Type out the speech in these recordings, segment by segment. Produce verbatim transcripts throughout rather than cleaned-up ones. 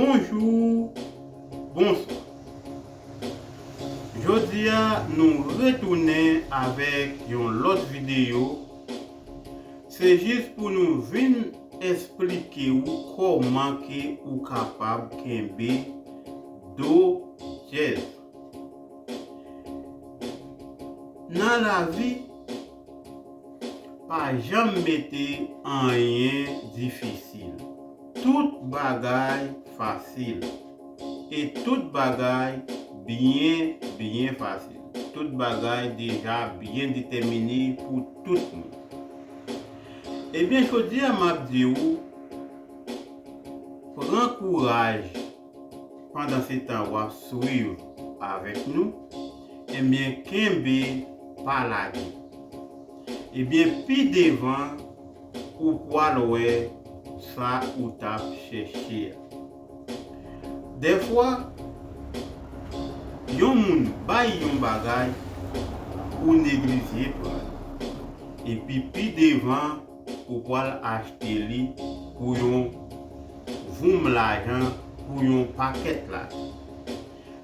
Bonjou, bonswa. Jodi a, nou retounen avèk yon lòt videyo. Se jis pou nou vin esplike w kòman ke ou kapab kenbe do dyèz. Nan lavi, pa janm mete anyen difisil. Tout bagay fasil. E tout bagay byen, byen fasil. Tout bagay deja byen detèmine pou tout moun. Ebyen, jodi a m ap di w, pran kouraj pandan se tan w ap swiv avèk nou, ebyen, kenbe, pa lage. Ebyen, pi devan, ou pral wè sa ou t ap chèche a. Dèfwa, yon moun bay yon bagay, ou neglije pran l. Epi pi devan, ou pral achte li pou yon voum lajan, pou yon pakèt lajan.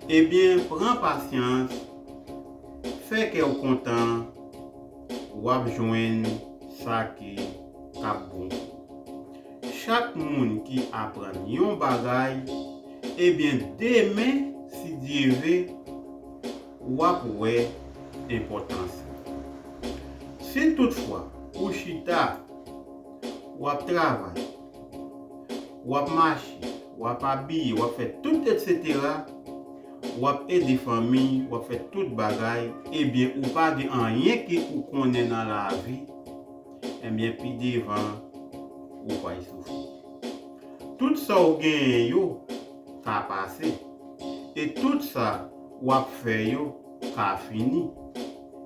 Ebyen, pran pasyans, fè kè w kontan, w ap jwenn sa ki k ap bon pou ou. Chak moun ki aprann yon bagay, ebyen, demen, si Dye ve, w ap wè enpòtans li. Si toutfwa ou chita, w ap travay, w ap mache, w ap abiye, w ap fè tout, etsetera, w ap ede fanmi, w ap fè tout bagay, ebyen, ou pa gen anyen ke ou konnen nan lavi, ebyen, pi devan, ou pral soufri. Tout sa w genyen yo ka pase, e tout sa w ap fè yo ka fini.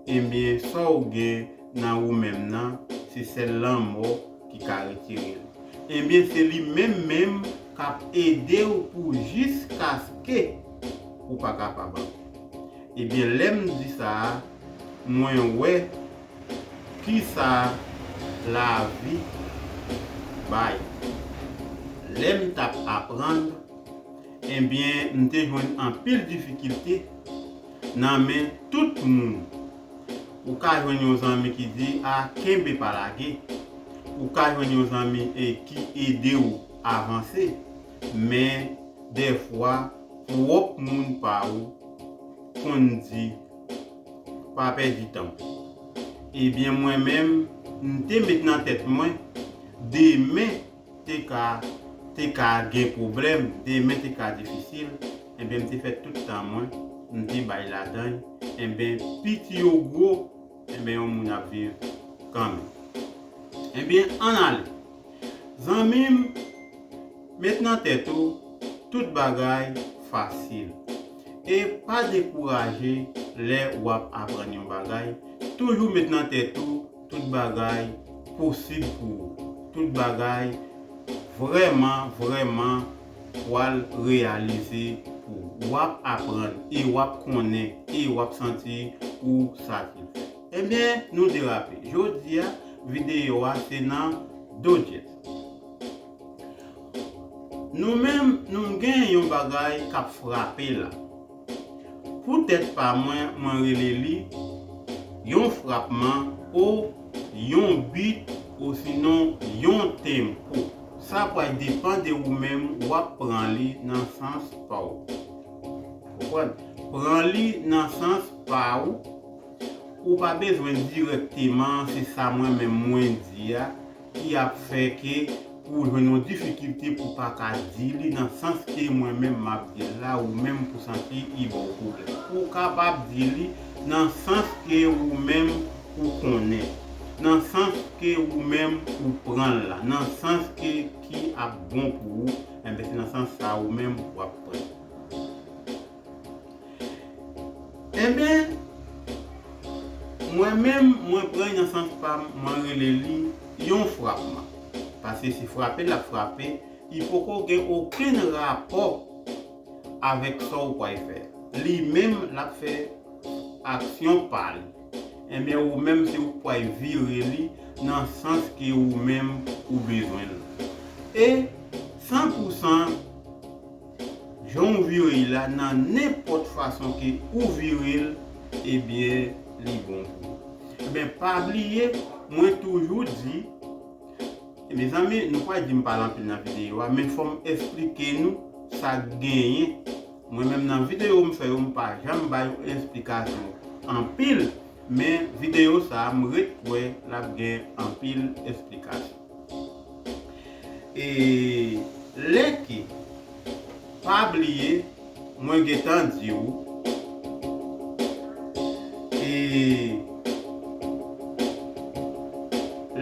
Ebyen, sa w gen nan ou menm nan, se sèl lanmò ki ka retire l. Ebyen, se li menm menm k ap ede w pou jiskaske ou pa kapab ankò. Ebyen, lè m di sa a, mwen wè kisa lavi bay. Lè m t ap aprann, ebyen, m te jwenn anpil difikilte nan men tout moun. Ou ka jwenn yon zanmi ki di, "A, kenbe, pa lage." Ou ka jwenn yon zanmi, e, ki ede w avanse. Men, dèfwa, pwòp moun pa w konn di, "Pa pèdi tan w." Ebyen, mwen menm, m te met nan tèt mwen, demen te ka, te ka gen pwoblèm, demen te ka difisil, ebyen, m te fè tout tan mwen, m te bay ladan l, ebyen, piti yo gwo, ebyen, yon moun ap viv kanmenm. Ebyen, ann ale. Zanmi m, met nan tèt ou, tout bagay fasil. E pa dekouraje lè w ap aprann yon bagay. Toujou met nan tèt ou, tout bagay posib pou ou. Tout bagay vrèman, vrèman pral reyalize pou ou. W ap aprann e w ap konnen e w ap santi ou satisfè. Ebyen, nou derape. Jodi a, videyo a se nan do dyèz. Nou menm, nou gen yon bagay k ap frape la. Poutèt pa mwen, mwen rele li yon frapman o yon bit osinon yon tenpo. Sa pral depann de ou menm, w ap pran li nan sans pa w. Konprann? Pran li nan sans pa w. Ou pa bezwen dirèkteman, se sa mwen menm mwen di a, ki ap fè ke pou w jwenn yon difikilte pou w pa ka di li nan sans ke mwen menm m ap di l la, ou menm pou santi li ba w pwoblèm. Ou kapab di li nan sans ke ou menm ou konnen, nan sans ke ou menm ou pran l la, nan sans ke ki ap bon pou ou, enben se nan sans sa ou menm w ap pran. Enben, mwen menm, mwen pran nan sans pa m, mwen rele li yon frapman. Paske se frape l ap frape, li poko gen okenn rapò avèk sa w pral fè. Li menm, l ap fè aksyon pa li. Enben, ou menm, se ou k pral vire li nan sans ke ou menm ou bezwen l. E san pou san, Jan w vire l la, nan nenpòt fason ke ou vire l, ebyen, li bon pou ou. Ebyen, pa bliye, mwen toujou di, mezanmi, nou kwè di m pale anpil nan videyo a, men fò m esplike nou sa k genyen. Mwen menm nan videyo m fè yo, m pa janm ba yo esplikasyon anpil, men videyo sa a, m ret kwè l ap gen anpil esplikasyon. E lè ke, pa bliye, mwen gentan di w, e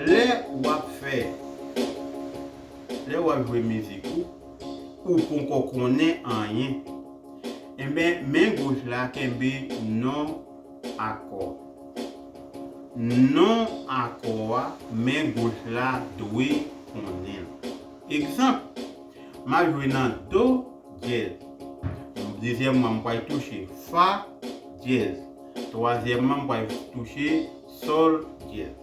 lè w ap fè, lè w ap jwe mizik ou, ou poko konnen anyen, enben, men goch la kenbe non akò. Non akò a, men goch la dwe konnen l. Egzanp, m ap jwe nan do dyèz. Dezyèmman, m pral touche fa dyèz. Twazyèmman, m pral touche sòl dyèz.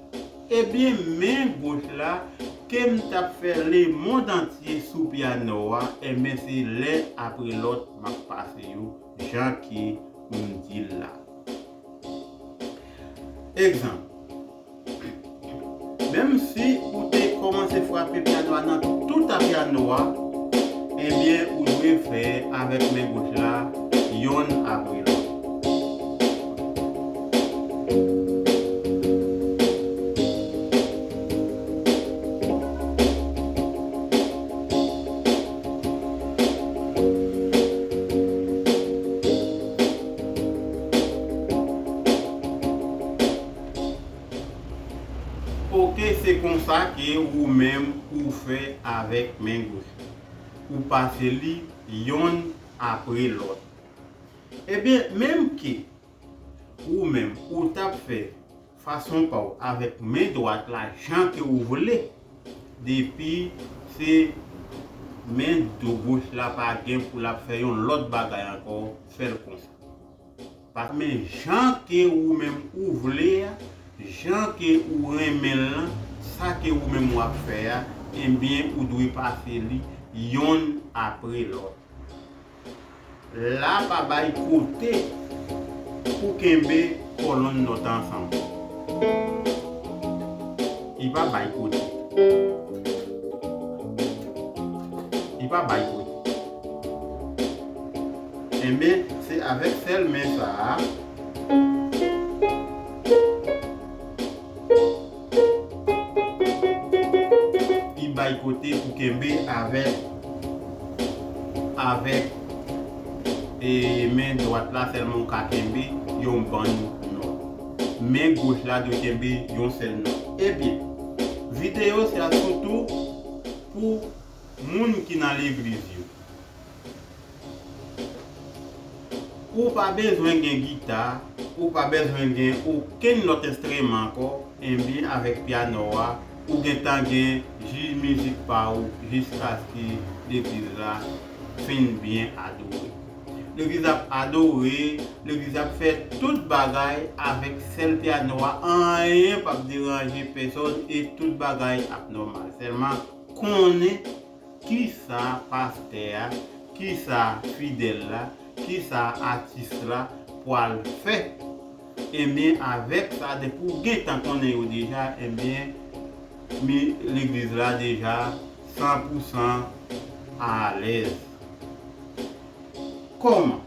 Ebyen, men goch la, ke m t ap fè lemonn antye sou pyano a, enben, se lè apre lòt m ap pase yo, jan ke m di l la. Egzanp, menm si ou te kòmanse frape pyano a nan tout a pyano a, ebyen, ou dwe fè avèk men goch la, yonn apre lòt. Oke, se konsa ke ou menm ou fè avèk men goch la. Ou pase li yonn apre lòt. Ebyen, menm ke ou menm, ou t ap fè fason pa w avèk men dwat la, jan ke ou vle, depi se men do goch la pa gen pou l ap fè yon lòt bagay ankò, fè l konsa. Pa, men jan ke ou menm ou vle a, jan ke ou renmen l lan, sa ke ou menm w ap fè a, enbyen, ou dwe pase li yonn apre lòt. La pa bay kote pou kenbe kòlonn nòt ansanm. Li pa bay kote. Li pa bay kote. Enben, se avèk sèl men sa a, li bay kote pou kenbe avèk, avèk, e, men dwat la sèlman ou ka kenbe yon bann nòt. Men goch la dwe kenbe yon sèl nòt. Ebyen, videyo sa a sitou pou moun ki nan legliz yo. Ou pa bezwen gen gita, ou pa bezwen gen okenn lòt enstriman ankò, enben avèk pyano a, ou gentan gen jij mizik pa ou jiskaske legliz la fin byen adore. Legliz ap adore, legliz ap fè tout bagay avèk sèl pyano a, anyen p ap deranje pèsòn e tout bagay ap nòmal. Sèlman konnen kisa pastè a, kisa fidèl la, kisa atis la pwal fè. Ebyen, avèk sa, depi w gentan konnen yo deja, ebyen, mi, legliz la deja san pou san alèz. Kòman?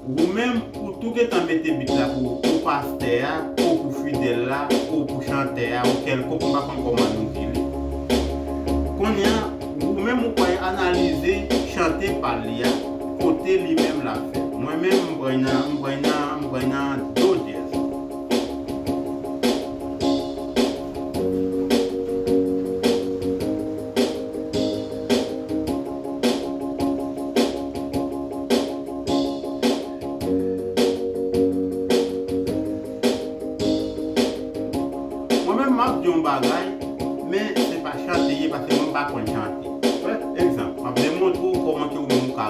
Ou menm, ou tou gentan mete bit la pou, pou pastè a, ou pou fidèl la, ou pou chantè a, ou kèlkonk, m pa konn kòman nou di li. Kounye a, ou menm ou pral analize chante pa l li a, kote li menm l ap fè. Mwen menm, m pran nan, m pran nan, m pran nan do dyèz. Mwen menm, m ap di yon bagay, men se pa chante ye, paske mwen pa konn chante. Egzanp, m ap demontre w kòman ke ou menm ou ka.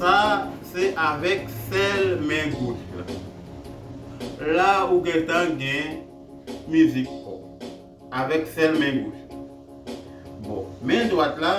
Sa se avèk sèl men goch la. La ou gentan gen mizik pa w. Avèk sèl men goch. Bon, men dwat la.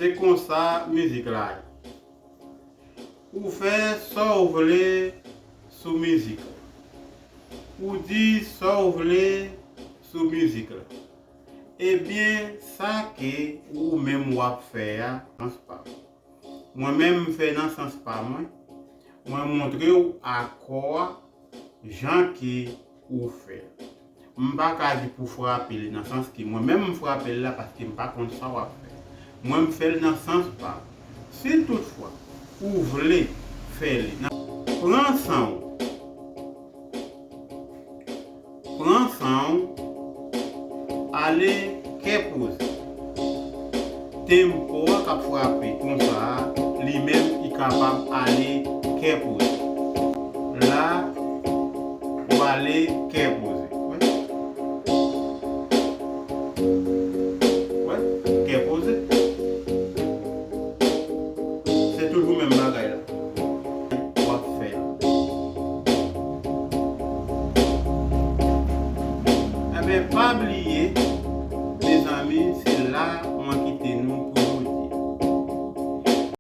Se konsa mizik la ye. Ou fè sa w vle sou mizik la. Ou di sa w vle sou mizik la. Ebyen, sa ke ou menm w ap fè a, sans pa w. Mwen menm, m fè nan sans pa mwen. Mwen montre w akò a jan ke ou fè. M pa ka di pou frape li nan sans ke mwen menm m frape l la paske m pa konn sa w ap fè. Mwen m fè l nan sans pa m. Si toutfwa ou vle fè li nan, pran san w. Pran san w, ale kè poze. Tempo a k ap frape konsa a, li menm, li kapab ale kè poze. La, w ale kè poze. Wè? Wè? Kè poze. Se toujou menm bagay la.